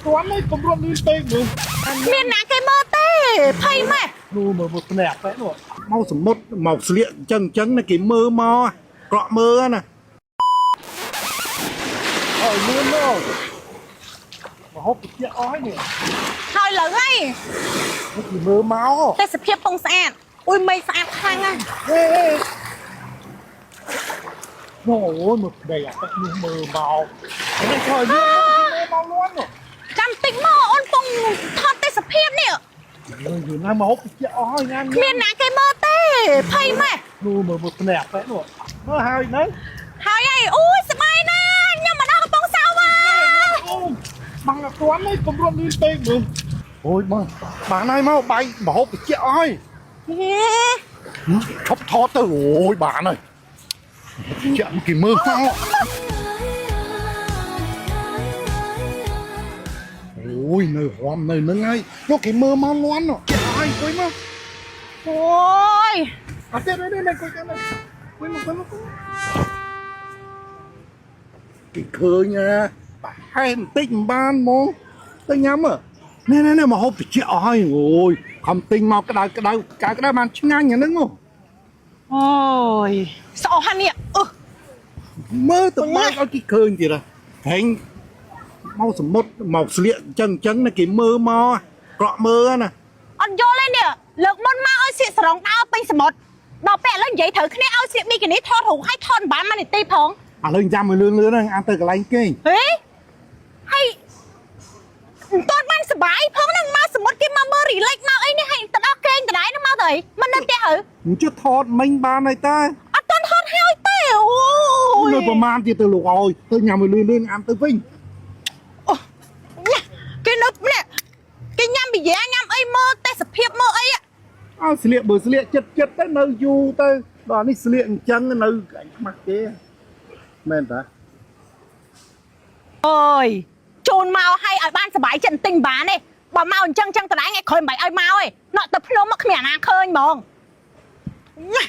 ទាន់ទេកុំរត់លឿនពេកមើល មានណាគេមើលទេភ័យម៉េះ នោះមើលមើលភ្នែកបែនោះមកសមុទ្រមកស្លៀកអញ្ចឹងអញ្ចឹងណាគេមើលមកក្រក់មើលណាអើលឿនមកមកហូបតិចអស់ហើយនេះ ហើយលើហើយ គេមើលមក ទេសភាពពងស្អាតអ៊ុយមេឃស្អាតខ្លាំងណាស់ ហេអូយមើលភ្នែកអាទឹកនោះមើលមកនេះឆ្លើយយឺតមើលមកលន់នោះ ចាំតិចមកអូនពងថតទេសភាពនេះ យូរណាស់មកហូបតិចអស់ហើយញ៉ាំ គ្មានណាគេមើលទេភ័យម៉េះ នោះមើលមើលភ្នែកបែនោះមើលហើយនៅ ហើយអីអូយសប្បាយណាស់ខ្ញុំមកដល់កំពង់សោមហើយ អូបងអត់ទាន់ទេកុំរត់លឿនពេកមើលអូយបងបានហើយមកបាយមហូបតិចអស់ហើយឈប់ថតទៅអូយបានហើយចាក់គេមើលមកអូយនៅរំនៅនឹងហើយនោះគេមើលមកលន់នោះចាក់ហើយអង្គុយមក អូយ អត់ទេនេះនេះអង្គុយកាន់អង្គុយមកអង្គុយមកគេឃើញណាប្រហែលបន្តិចមិនបានហ្មងទៅញ៉ាំនេះនេះនេះមកហូបតិចអស់ហើយអូយខំទិញមកក្តៅក្តៅក្តៅក្តៅបានឆ្ងាញ់អាហ្នឹងហ៎ អូយស្អស់ហានេះអឺ មើលទៅបើកឲ្យគេឃើញទៀតហែងមកសមុទ្រមកស្លៀកអញ្ចឹងអញ្ចឹងណាគេមើលមកក្រក់មើលណា អត់យល់ទេនេះលើកមុនមកឲ្យសៀកសរងដើរពេញសមុទ្រដល់ពេលឥឡូវនិយាយត្រូវគ្នាឲ្យសៀកមីគីនីថតរូបឲ្យថតមិនបានមួយនាទីផង ឥឡូវចាំឲ្យលឿនលឿនហ្នឹងអានទៅកន្លែងគេង ហេហើយមិនទាន់បានសបាយផងហ្នឹងមកសមុទ្រគេមកមើល relax មកអីនេះហើយទៅដល់គេងដដែលហ្នឹងមកទៅអីមិននៅផ្ទះហឺ អញ្ចឹងថតមិញបានហើយតា អត់ទាន់ថតហើយទេអូយ នៅប្រមាណទៀតទៅលោកអើយទៅញ៉ាំឲ្យលឿនលឿនអានទៅវិញ អូញ៉ាគេនៅនេះគេញ៉ាំប៊ីយ៉ាញ៉ាំអីមើលទេសភាពមើលអី អើស្លៀកបើស្លៀកចិត្តចិត្តទៅនៅយូរទៅដល់នេះស្លៀកអញ្ចឹងនៅអញខ្មាស់គេមែនតា អូយជូនមកឲ្យឲ្យបានសបាយចិត្តបន្តិចបានទេបើមកអញ្ចឹងអញ្ចឹងដដែលថ្ងៃក្រោយមិនបាច់ឲ្យមកទេណក់ទៅភ្នំមកគ្មានអាណាឃើញហ្មងញ៉ា